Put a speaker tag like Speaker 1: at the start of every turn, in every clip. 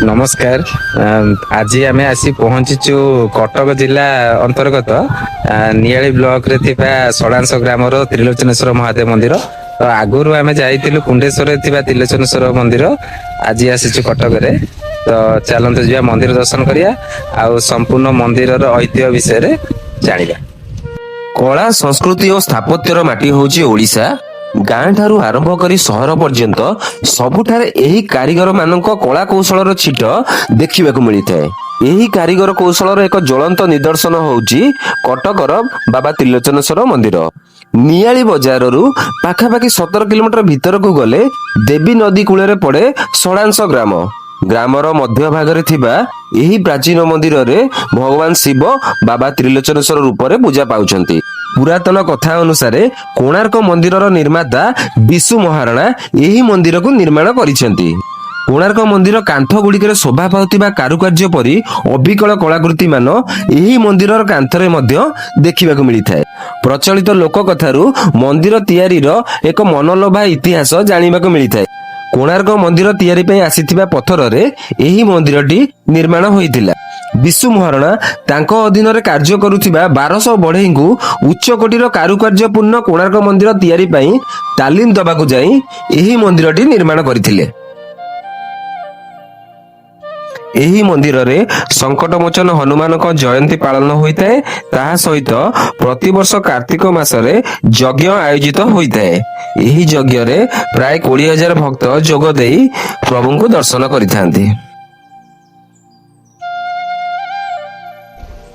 Speaker 1: ନମସ୍କାର। ଆଜି ଆମେ ଆସି ପହଞ୍ଚିଛୁ କଟକ ଜିଲ୍ଲା ଅନ୍ତର୍ଗତ ନିଆଳି ବ୍ଲକରେ ଥିବା ଷଡ଼ାଂଶ ଗ୍ରାମର ତ୍ରିଲୋଚନେଶ୍ୱର ମହାଦେବ ମନ୍ଦିର। ତ ଆଗରୁ ଆମେ ଯାଇଥିଲୁ କୁଣ୍ଡେଶ୍ୱରରେ ଥିବା ତ୍ରିଲୋଚନେଶ୍ୱର ମନ୍ଦିର, ଆଜି ଆସିଛୁ କଟକରେ। ତ ଚାଲନ୍ତୁ ଯିବା ମନ୍ଦିର ଦର୍ଶନ କରିବା ଆଉ ସମ୍ପୂର୍ଣ୍ଣ ମନ୍ଦିରର ଐତିହ୍ୟ ବିଷୟରେ ଜାଣିବା।
Speaker 2: କଳା, ସଂସ୍କୃତି ଓ ସ୍ଥାପତ୍ୟର ମାଟି ହେଉଛି ଓଡ଼ିଶା। ଗାଁ ଠାରୁ ଆରମ୍ଭ କରି ସହର ପର୍ଯ୍ୟନ୍ତ ସବୁଠାରେ ଏହି କାରିଗର ମାନଙ୍କ କଳା କୌଶଳର ଛିଟ ଦେଖିବାକୁ ମିଳିଥାଏ। ଏହି କାରିଗର କୌଶଳର ଏକ ଜ୍ୱଳନ୍ତ ନିଦର୍ଶନ ହେଉଛି କଟକର ବାବା ତ୍ରିଲୋଚନେଶ୍ୱର ମନ୍ଦିର। ନିଆଳି ବଜାରରୁ ପାଖାପାଖି 17 କିଲୋମିଟର ଭିତରକୁ ଗଲେ ଦେବୀ ନଦୀ କୂଳରେ ପଡେ ଷଡ଼ାଂଶ ଗ୍ରାମ। ଗ୍ରାମର ମଧ୍ୟ ଭାଗରେ ଥିବା ଏହି ପ୍ରାଚୀନ ମନ୍ଦିରରେ ଭଗବାନ ଶିବ ବାବା ତ୍ରିଲୋଚନେଶ୍ୱର ରୂପରେ ପୂଜା ପାଉଛନ୍ତି। ପୁରାତନ କଥା ଅନୁସାରେ କୋଣାର୍କ ମନ୍ଦିରର ନିର୍ମାତା ବିଶୁ ମହାରଣା ଏହି ମନ୍ଦିରକୁ ନିର୍ମାଣ କରିଛନ୍ତି। କୋଣାର୍କ ମନ୍ଦିର କାନ୍ଥ ଗୁଡ଼ିକରେ ଶୋଭା ପାଉଥିବା କାରୁକାର୍ଯ୍ୟ ପରି ଅବିକଳ କଳାକୃତି ମାନ ଏହି ମନ୍ଦିରର କାନ୍ଥରେ ମଧ୍ୟ ଦେଖିବାକୁ ମିଳିଥାଏ। ପ୍ରଚଳିତ ଲୋକ କଥାରୁ ମନ୍ଦିର ତିଆରିର ଏକ ମନଲୋଭା ଇତିହାସ ଜାଣିବାକୁ ମିଳିଥାଏ। କୋଣାର୍କ ମନ୍ଦିର ତିଆରି ପାଇଁ ଆସିଥିବା ପଥରରେ ଏହି ମନ୍ଦିରଟି ନିର୍ମାଣ ହୋଇଥିଲା। ବିଶୁ ମହାରଣା ତାଙ୍କ ଅଧୀନରେ କାର୍ଯ୍ୟ କରୁଥିବା 1200 ବଢେଇଙ୍କୁ ଉଚ୍ଚକୋଟୀର କାରୁକାର୍ଯ୍ୟପୂର୍ଣ୍ଣ କୋଣାର୍କ ମନ୍ଦିର ତିଆରି ପାଇଁ ତାଲିମ ଦବାକୁ ଯାଇ ଏହି ମନ୍ଦିରଟି ନିର୍ମାଣ କରିଥିଲେ। ଏହି ମନ୍ଦିରରେ ସଙ୍କଟମୋଚନ ହନୁମାନଙ୍କ ଜୟନ୍ତୀ ପାଳନ ହୋଇଥାଏ। ତାହା ସହିତ ପ୍ରତିବର୍ଷ କାର୍ତ୍ତିକ ମାସରେ ଯଜ୍ଞ ଆୟୋଜିତ ହୋଇଥାଏ। ଏହି ଯଜ୍ଞରେ ପ୍ରାୟ 20,000 ଭକ୍ତ ଯୋଗ ଦେଇ ପ୍ରଭୁଙ୍କୁ ଦର୍ଶନ କରିଥାନ୍ତି।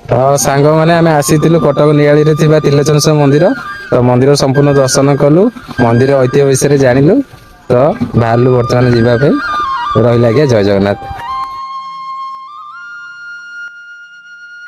Speaker 1: ତ ସାଙ୍ଗମାନେ, ଆମେ ଆସିଥିଲୁ କଟକ ନିଆଳିରେ ଥିବା ତ୍ରିଲୋଚନେଶ୍ୱର ମନ୍ଦିର। ତ ମନ୍ଦିର ସମ୍ପୂର୍ଣ୍ଣ ଦର୍ଶନ କଲୁ, ମନ୍ଦିର ଐତିହ୍ୟ ବିଷୟରେ ଜାଣିଲୁ। ତ ବାହାରିଲୁ ବର୍ତ୍ତମାନ ଯିବା ପାଇଁ। ରହିଲା ଆଜ୍ଞା, ଜୟ ଜଗନ୍ନାଥ।